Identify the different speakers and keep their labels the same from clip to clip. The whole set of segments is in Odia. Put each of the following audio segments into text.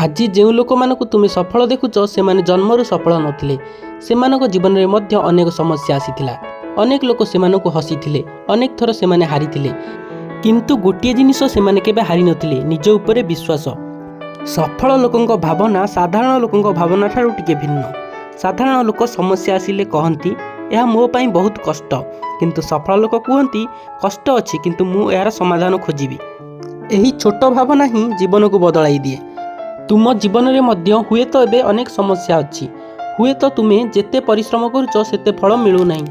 Speaker 1: ଆଜି ଯେଉଁ ଲୋକମାନଙ୍କୁ ତୁମେ ସଫଳ ଦେଖୁଛ, ସେମାନେ ଜନ୍ମରୁ ସଫଳ ନଥିଲେ। ସେମାନଙ୍କ ଜୀବନରେ ମଧ୍ୟ ଅନେକ ସମସ୍ୟା ଆସିଥିଲା। ଅନେକ ଲୋକ ସେମାନଙ୍କୁ ହସିଥିଲେ। ଅନେକ ଥର ସେମାନେ ହାରିଥିଲେ। କିନ୍ତୁ ଗୋଟିଏ ଜିନିଷ ସେମାନେ କେବେ ହାରିନଥିଲେ, ନିଜ ଉପରେ ବିଶ୍ୱାସ। ସଫଳ ଲୋକଙ୍କ ଭାବନା ସାଧାରଣ ଲୋକଙ୍କ ଭାବନା ଠାରୁ ଟିକେ ଭିନ୍ନ। ସାଧାରଣ ଲୋକ ସମସ୍ୟା ଆସିଲେ କହନ୍ତି, "ଏହା ମୋ ପାଇଁ ବହୁତ କଷ୍ଟ।" କିନ୍ତୁ ସଫଳ ଲୋକ କୁହନ୍ତି, "କଷ୍ଟ ଅଛି, କିନ୍ତୁ ମୁଁ ଏହାର ସମାଧାନ ଖୋଜିବି।" ଏହି ଛୋଟ ଭାବନା ହିଁ ଜୀବନକୁ ବଦଳାଇ ଦିଏ। ତୁମ ଜୀବନରେ ମଧ୍ୟ ହୁଏତ ଏବେ ଅନେକ ସମସ୍ୟା ଅଛି। ହୁଏତ ତୁମେ ଯେତେ ପରିଶ୍ରମ କରୁଛ, ସେତେ ଫଳ ମିଳୁନାହିଁ।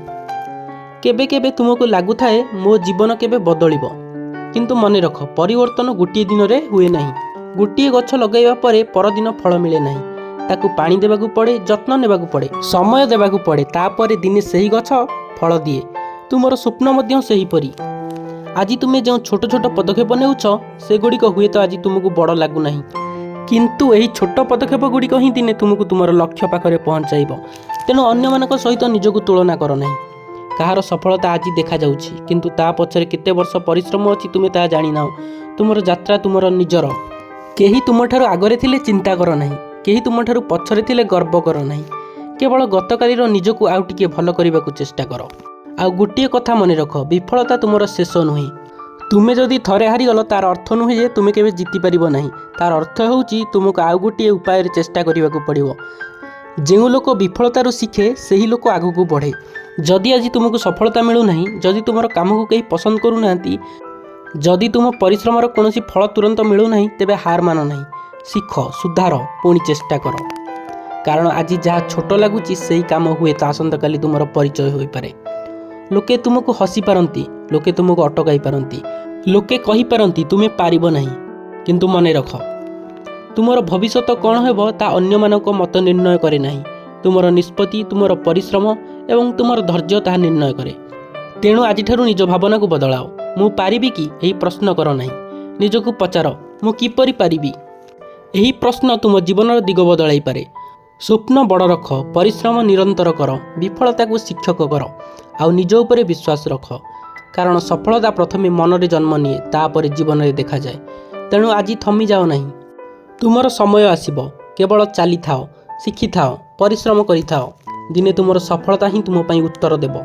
Speaker 1: କେବେ କେବେ ତୁମକୁ ଲାଗୁଥାଏ, ମୋ ଜୀବନ କେବେ ବଦଳିବ? କିନ୍ତୁ ମନେ ରଖ, ପରିବର୍ତ୍ତନ ଗୋଟିଏ ଦିନରେ ହୁଏ ନାହିଁ। ଗୋଟିଏ ଗଛ ଲଗାଇବା ପରେ ପରଦିନ ଫଳ ମିଳେ ନାହିଁ। ତାକୁ ପାଣି ଦେବାକୁ ପଡ଼େ, ଯତ୍ନ ନେବାକୁ ପଡ଼େ, ସମୟ ଦେବାକୁ ପଡ଼େ। ତାପରେ ଦିନେ ସେହି ଗଛ ଫଳ ଦିଏ। ତୁମର ସ୍ୱପ୍ନ ମଧ୍ୟ ସେହିପରି। ଆଜି ତୁମେ ଯେଉଁ ଛୋଟ ଛୋଟ ପଦକ୍ଷେପ ନେଉଛ, ସେଗୁଡ଼ିକ ହୁଏତ ଆଜି ତୁମକୁ ବଡ଼ ଲାଗୁନାହିଁ। କିନ୍ତୁ ଏହି ଛୋଟ ପଦକ୍ଷେପ ଗୁଡ଼ିକ ହିଁ ଦିନେ ତୁମକୁ ତୁମର ଲକ୍ଷ୍ୟ ପାଖରେ ପହଞ୍ଚାଇବ। ତେଣୁ ଅନ୍ୟମାନଙ୍କ ସହିତ ନିଜକୁ ତୁଳନା କର ନାହିଁ। କାହାର ସଫଳତା ଆଜି ଦେଖାଯାଉଛି, କିନ୍ତୁ ତା ପଛରେ କେତେ ବର୍ଷ ପରିଶ୍ରମ ଅଛି, ତୁମେ ତାହା ଜାଣିନାହ। ତୁମର ଯାତ୍ରା ତୁମର ନିଜର। କେହି ତୁମଠାରୁ ଆଗରେ ଥିଲେ ଚିନ୍ତା କର ନାହିଁ। କେହି ତୁମଠାରୁ ପଛରେ ଥିଲେ ଗର୍ବ କର ନାହିଁ। କେବଳ ଗତକାଲିର ନିଜକୁ ଆଉ ଟିକିଏ ଭଲ କରିବାକୁ ଚେଷ୍ଟା କର। ଆଉ ଗୋଟିଏ କଥା ମନେ ରଖ, ବିଫଳତା ତୁମର ଶେଷ ନୁହେଁ। ତୁମେ ଯଦି ଥରେ ହାରିଗଲ, ତାର ଅର୍ଥ ନୁହେଁ ଯେ ତୁମେ କେବେ ଜିତିପାରିବ ନାହିଁ। ତାର ଅର୍ଥ ହେଉଛି, ତୁମକୁ ଆଉ ଗୋଟିଏ ଉପାୟରେ ଚେଷ୍ଟା କରିବାକୁ ପଡ଼ିବ। ଯେଉଁ ଲୋକ ବିଫଳତାରୁ ଶିଖେ, ସେହି ଲୋକ ଆଗକୁ ବଢ଼େ। ଯଦି ଆଜି ତୁମକୁ ସଫଳତା ମିଳୁନାହିଁ, ଯଦି ତୁମର କାମକୁ କେହି ପସନ୍ଦ କରୁନାହାନ୍ତି, ଯଦି ତୁମ ପରିଶ୍ରମର କୌଣସି ଫଳ ତୁରନ୍ତ ମିଳୁନାହିଁ, ତେବେ ହାର ମାନ ନାହିଁ। ଶିଖ, ସୁଧାର, ପୁଣି ଚେଷ୍ଟା କର। କାରଣ ଆଜି ଯାହା ଛୋଟ ଲାଗୁଛି, ସେହି କାମ ହୁଏତ ଆସନ୍ତାକାଲି ତୁମର ପରିଚୟ ହୋଇପାରେ। ଲୋକେ ତୁମକୁ ହସି ପାରନ୍ତି, ଲୋକେ ତୁମକୁ ଅଟକାଇ ପାରନ୍ତି, ଲୋକେ କହିପାରନ୍ତି, "ତୁମେ ପାରିବ ନାହିଁ।" କିନ୍ତୁ ମନେ ରଖ, ତୁମର ଭବିଷ୍ୟତ କ'ଣ ହେବ, ତା ଅନ୍ୟମାନଙ୍କ ମତ ନିର୍ଣ୍ଣୟ କରେ ନାହିଁ। ତୁମର ନିଷ୍ପତ୍ତି, ତୁମର ପରିଶ୍ରମ ଏବଂ ତୁମର ଧୈର୍ଯ୍ୟ ତାହା ନିର୍ଣ୍ଣୟ କରେ। ତେଣୁ ଆଜିଠାରୁ ନିଜ ଭାବନାକୁ ବଦଳାଅ। "ମୁଁ ପାରିବି କି?" ଏହି ପ୍ରଶ୍ନ କର ନାହିଁ। ନିଜକୁ ପଚାର, "ମୁଁ କିପରି ପାରିବି?" ଏହି ପ୍ରଶ୍ନ ତୁମ ଜୀବନର ଦିଗ ବଦଳାଇପାରେ। ସ୍ୱପ୍ନ ବଡ଼ ରଖ, ପରିଶ୍ରମ ନିରନ୍ତର କର, ବିଫଳତାକୁ ଶିକ୍ଷକ କର ଆଉ ନିଜ ଉପରେ ବିଶ୍ୱାସ ରଖ। କାରଣ ସଫଳତା ପ୍ରଥମେ ମନରେ ଜନ୍ମ ନିଏ, ତାପରେ ଜୀବନରେ ଦେଖାଯାଏ। ତେଣୁ ଆଜି ଥମିଯାଅ ନାହିଁ। ତୁମର ସମୟ ଆସିବ। କେବଳ ଚାଲିଥାଅ, ଶିଖିଥାଅ, ପରିଶ୍ରମ କରିଥାଅ। ଦିନେ ତୁମର ସଫଳତା ହିଁ ତୁମ ପାଇଁ ଉତ୍ତର ଦେବ।